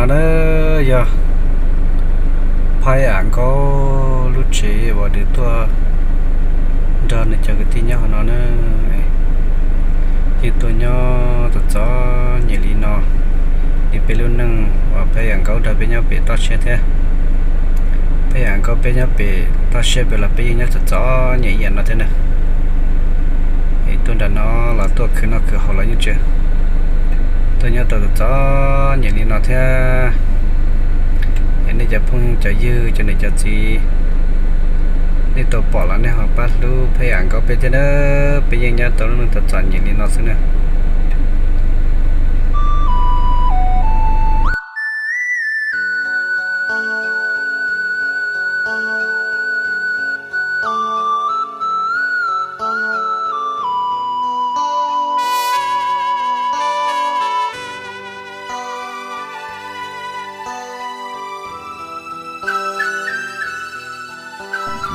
No na yog Phab Yam Nkaub lub tsev uas nws tuaj nrog nws cov kwv tij nyob hauv no na. Yeej tuaj nyob txom txom nyem li no, nws peb lub neej uas Phab Yam Nkaub nrog peb nyob pem toj siab thiab. Phab Yam Nkaub peb nyob pem toj siab pem los peb yeej nyob txom txom nyem ib yam no thiab na. Es tuaj nram no los tuaj khwv noj khwv haus los yeej tseem tuaj nyob tau txom txom nyem li no thiab. Es nej cov phooj cov ywg cov niam cov txiv, nej tau pom los nej ho pab hlub Phab Yam Nkaub peb thiab na. Peb yeej nyob tau lub neej txom txom nyem li no xwb na.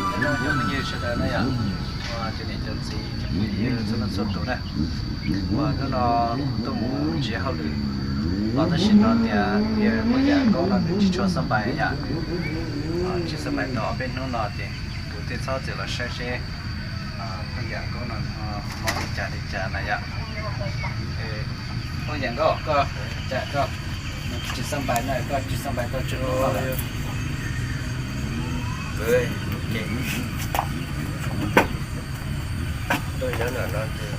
Cov phooj ywg sawv daws na yom, cov niam cov txiv cov phooj ywg txhua leej txhua tus na, uas hnub no tuaj mus tsis hauj lwm los tab sis no tias Phab Yam Nkaub no nws tsis tshua xab npais yom, tsis xab npais tau ob peb hnub no ces kuv thiaj txhob txwm los saib seb Phab Yam Nkaub no nws ho mob li cas li cas na yom. Phab Yam Nkaub koj, cas koj tsis xab npais na, koj tsis xab npais tau tsawg hnub no lawm? Tuaj nyob ntawm no ces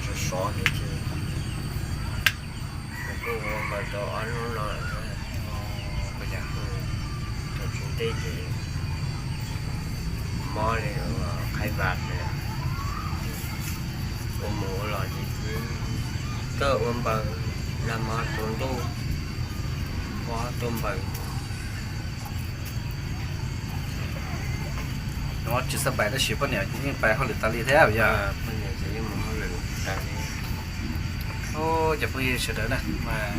sov sov heev ces kuv kuj ua npaws tau ob hnub no lawm. Thaum tsis ntej ces mob li qhaib vas na, ua mus ua los ces twb kawg ua npaws, nag hmo tsaus ntuj ua tuaj npaws. Tsis xab npais tab sis poj niam yeej pais hauj lwm tas li thiab yog? Poj niam yeej mus hauj lwm tas li. Cov phooj ywg sawv daws na, mas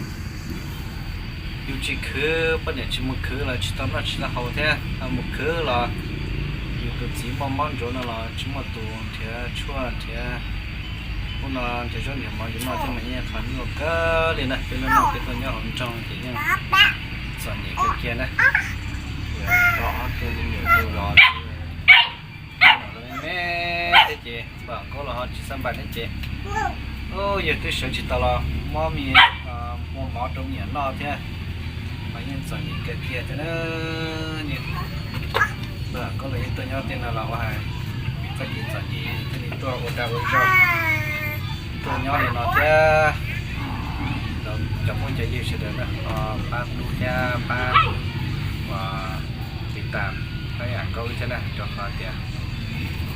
yus tsis khwv, poj niam tsis mus khwv los tsis tau noj tsis tau haus thiab, mus khwv los yus tus txiv muaj mob ntsuav no los tsis muaj tus nrhiav tshuaj nrhiav, ub no nrhiav zaub nrhiav mov yus noj thiab mas yeej qhov nyuaj kawg li na. Peb lub neej peb tuaj nyob hauv nroog ces yeej txom nyem kawg kiag na. Ob tug me nyuam tau los me me thiab ces npawg Nkauj los ho tsis xab npais thiab ces yawg twb sawv tsis tau los muab me, muab mov rau me nyuam noj thiab, mas yeej txom nyem kawg kiag thiab na. Npawg Nkauj los yeej tuaj nyob tej no los ua hais txoj kev txom nyem thiaj li tuaj ua dag ua zog, tuaj nyob li no thiab. Cov phooj cov ywg sawv daws na ho pab hlub thiab pab ua tiv tas Phab Yam Nkauj wb thiab na, rau qhov tias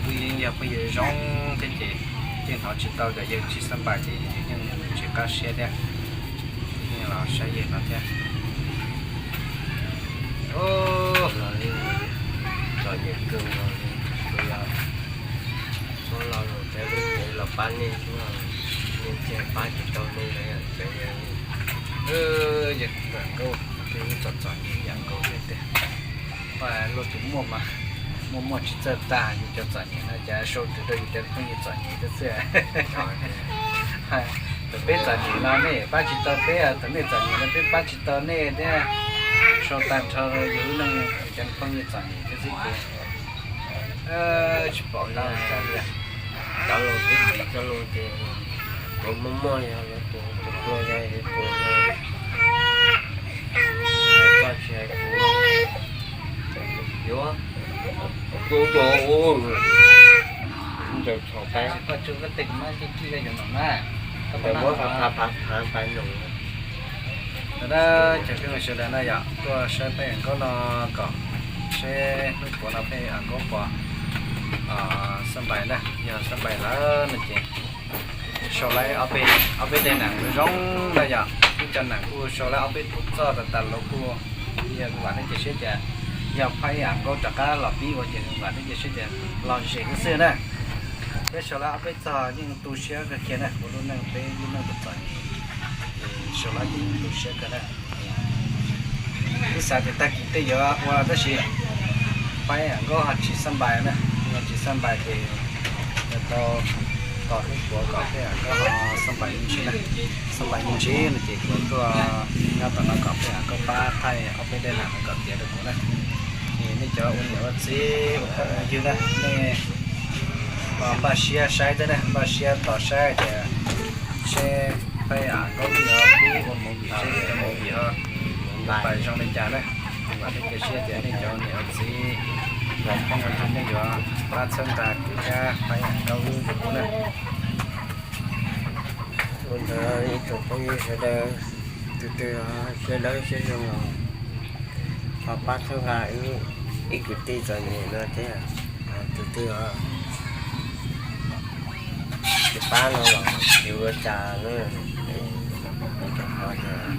wb yeej yog phooj ywg zoo thiab ces yeej hnov tsis tau tias yawg tsis xab npais ces yus yeej tsis qab siab thiab, yeej los saib yawg no thiab. Txom nyem kawg nkaus li, kuv los, kuv los lus tias lub cev los pab nej, nej cia pab tsis tau nej lawm, yawg Nkauj, twb txom txom nyem Yam Nkauj li tiag. Luag tus muaj mas muaj muaj tsis txawj tag, yus cov txom nyem no cas sau tus rau yus cov phooj ywg txom nyem thiab xwb. Thaum peb txom nyem no nej pab tsis tau peb, thaum nej txom nyem no peb pab tsis tau nej thiab. Sau tag nrho yus lub neej cov phooj ywg txom nyem thiab xwb ces tsis pom qab ua cas li. Cov laus twb txiv cov laus ces kuv muaj muaj yog lawv tus tus pluag yog tus koj tsis hais kuv yuav kuv tus ub ncaws thaum pais. Ntawd muab phav phav phav pais nus. Ntawd na cov phooj ywg sawv daws na yom, tuaj saib Phab Yam Nkauj no kom seb hnub puav no Phab Yam Nkauj puas xab npais na, yog xab npais lawm no ces sau lawv ob peb daim nam zoo zoo na yom, ib co nam kuj sau lawv ob peb tus txoj tas tas los kuj yog vam thiab cia siab tias yog Phab Yam Nkauj rov qab los pib ua ces vam thiab cia siab tias los zem xwb xwb na. Peb sau lawv ob peb txoj yeej tu siab kawg kiag na, ua lub neej peb lub neej txom txom nyem, sau lawv ces yeej tu siab kawg na. Wb xav tias tag kis tej yuav ua tab sis Phab Yam Nkauj ho tsis xab npais na, ho tsis xab npais ces tau Tos hnub puav kom Phaj Yam Nkaub ho xab npais me ntsis na, xab npais me ntsis no ces kuv tuaj nyob tom no kom Phaj Yam Nkaub pab thaij ob peb daim nam no kom tiav rau kuv na. Es nej cov ua niam ua txiv ua phooj ua ywg na, nej npaj siab saib thiab na, npaj siab tos saib tias seb Phaj Yam Nkaub wb yuav pib ua movie, seb cov movie ho pais zoo li cas na. Vam thiab cia siab tias nej cov ua niam ua txiv ua phooj ua ywg nej yuav pab txhawb nqa kuv thiab Phaj Yam Nkaub wb rau kuv na. Ua ntawd ib tsoom phooj ywg sawv daws, tus twg siab dawb siab zoo los ho pab txhawb nqa wb ib kwv tij txom nyem no thiab. Tus twg tsis pab no los tsis ua cas na. Cov qhov tias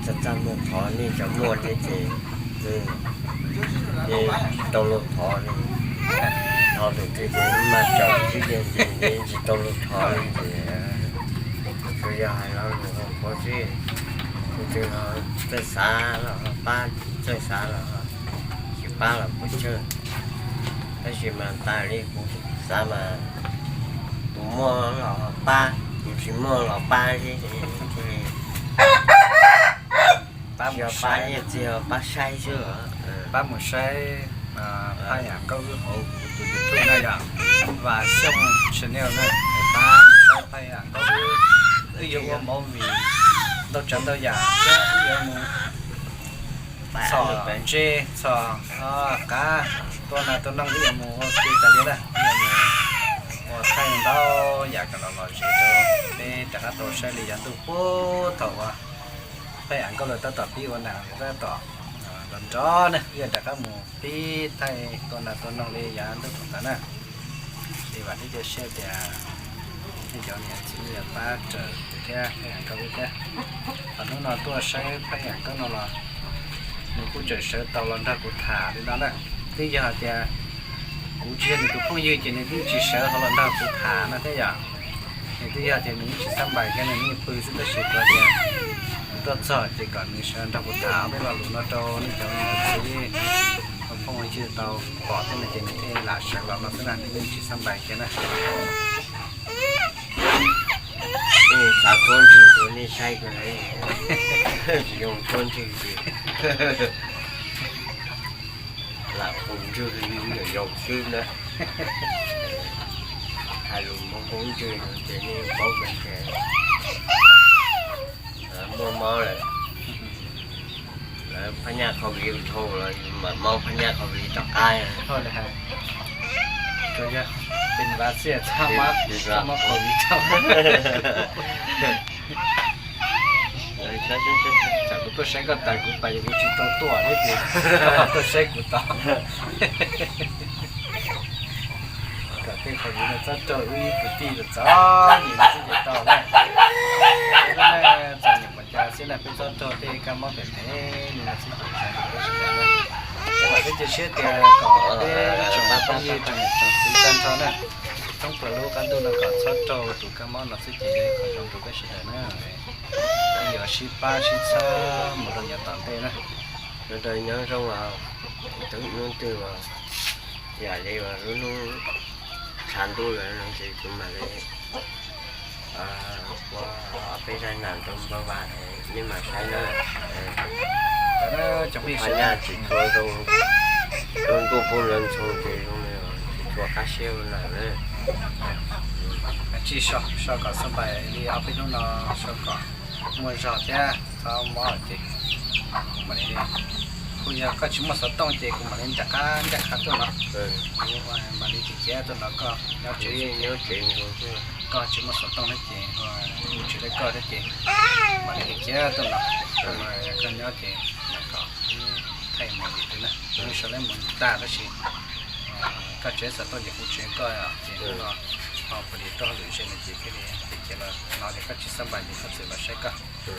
txaj txaj muag qhov nej cov muaj thiab ces nej tsis tau luag thov li. Thov tus twg ces mas tsaum xwb ces ntev ntev tsis tau luag thov li ces tsuas yog hais lo lus hauv paus xwb. Tus twg txawj xav los ho pab, tsis txawj xav los tsis pab los puas tsawg. Tab sis mas tas li kuv xav mas tus muaj los pab, tus tsis muaj los pab thiab ces thiaj li pab, yog pab saib, yog tsis yog pab saib xwb. Pab mus saib Phaj Yam Nkaub wb hauv kuv tus YouTube na yom, Vam Xyooj Channel na, es pab mus saib Phaj Yam Nkaub wb, wb yuav ua movie ntau tsav ntau yam thiab wb yuav mus txhom ntsej txhom qav, tua nas tua noog, wb yuav mus ua ke tas li na, wb yuav mus ua thaij ntau yam kom los lom zem rau peb rov qab tau saib li yav ntuj puag thaum uas Phaj Yam Nkaub lawv tab tom pib ua nas, tab tom nrov nrov na, wb yuav rov qab mus pib thaij tua nas tua noog li yav ntuj thaum ntawd na. Es vam thiab cia siab tias nej cov niam txiv nej yuav pab raws kuv thiab Phaj Yam Nkaub wb thiab. Thaum hnub no tuaj saib Phaj Yam Nkaub no los nws kuj tseem sawv tau los nrog kuv tham li no na. Twb yog hais tias kuv tsis yog nws tus phooj ywg ces nws twb tsis sawv hauv los nrog kuv tham no thiab yom. Nws twb yog tias nws yeej tsis xab npais thiab nws yeej pw xwb tab sis kuv tias kuv tuaj txog ces kom nws sawv nrog kuv tham peb lo lus no rau nej cov niam txiv ua phooj ywg tau pom thiab no ces nws thiaj lam sawv los no xwb na, nws yeej tsis xab npais kiag na. Xav tuab ntswg rau nej saib ko, tsis zoo tuab ntswg ces lam pum ntswg li zoo xwb na. Hais lus muaj poob ntswg no ces nej paub tias muaj mob lawm. Lawv phab nyaj kho viv dhau los yus mam mob phab nyaj kho viv rov qab. Tsuas yog pes vas xij txhob mob kho viv dhau. Tsam kuv tuaj saib koj tas kuv pais kuv tsis tau tuaj thiab ces koj tuaj saib kuv tau. Kom tej kho viv no txhob raug wb ib kwv tij los txom nyem no xwb ces tau na. Txom nyem npaum cas xwb na peb txhob raug tej kab mob phem phem li no xwb ces zoo rau peb sawv daws na. Vam thiab cia siab tias kom peb ib tsoom phooj ywg tsoom niam tsoom txiv tag nrho na, thoob plaws lub qab ntuj no kom txhob raug tus kab mob no xwb ces kom zoo rau peb sawv daws na. Peb yuav sib pab sib txhawb mus rau yav tom ntej na. Sawv daws nyob zoo os, tus hnub twg uas yam li uas lub hnub tshav ntuj lawm no ces kuv mam li ua ob peb zaj nam rau npawg Vam nej mam saib na. Phab nyaj tsis tshua zoo, lub ntuj poob lawv ntxhoo ces zoo li tsis tshua qab siab ua nam na. Tsij so, so kom xab npais li ob peb hnub no, so kom muaj zog thiab txhob mob ces kuv mam li, kuj yog koj tsis muaj xov tooj ces kuv mam li rov qab ncaj qha tuaj no. Kuv mam li cia tuaj no koj nyob tsev, koj tsis muaj xov tooj thiab ces kuv tsis li koj thiab ces mam li cia tuaj no. Koj nyob ces mam kom thaij movie na, kuv sau lab mus tag tab sis koj tsev xov tooj ces kuv tsev koj ces hnub no ho pom li tuaj hauj lwm ze no ces thiaj li cia los no ces koj tsis xab npais ces koj txawm los saib koj. Ces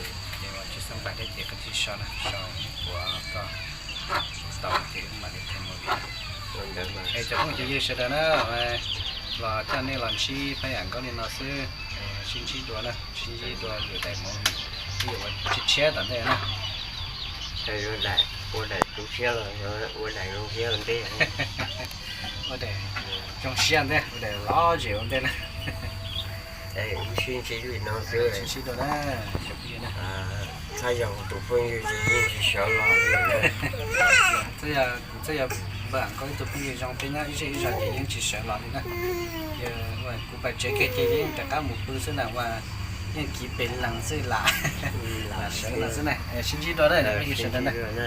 tsis xab npais thiab ces koj tsis so na, so ua koj tau ces wb mam li thaij movie. Es cov phooj ywg sawv daws na, los coj nej los ntsib Phab Yam Nkaub li no xwb, sib ntsib dua na, sib ntsib dua lwm daim movie, ib yam ua tshiab tom ntej na. Ua daim tu siab los ua daim zoo siab ua ntej. Ua daim Zoo siab ntej ua daim lov zem ua ntej na. Wb sib ntsib li no xwb, sib ntsib dua na. Txhob yog kuv tus phooj ywg ces yeej tsis sawv los li. Txhob yog, kuv txhob yog npawg Am Nkauj ib tug phooj ywg zoo, peb nyob ib zej ib zos ces yeej tsis sawv los li na. Yog kuv pais tsev kiag ces yeej rov qab mus pw xwb na, ua yeej kiv pes lees xwb lam, lam sawv no xwb na. Sib ntsib dua na phooj ywg sawv daws na.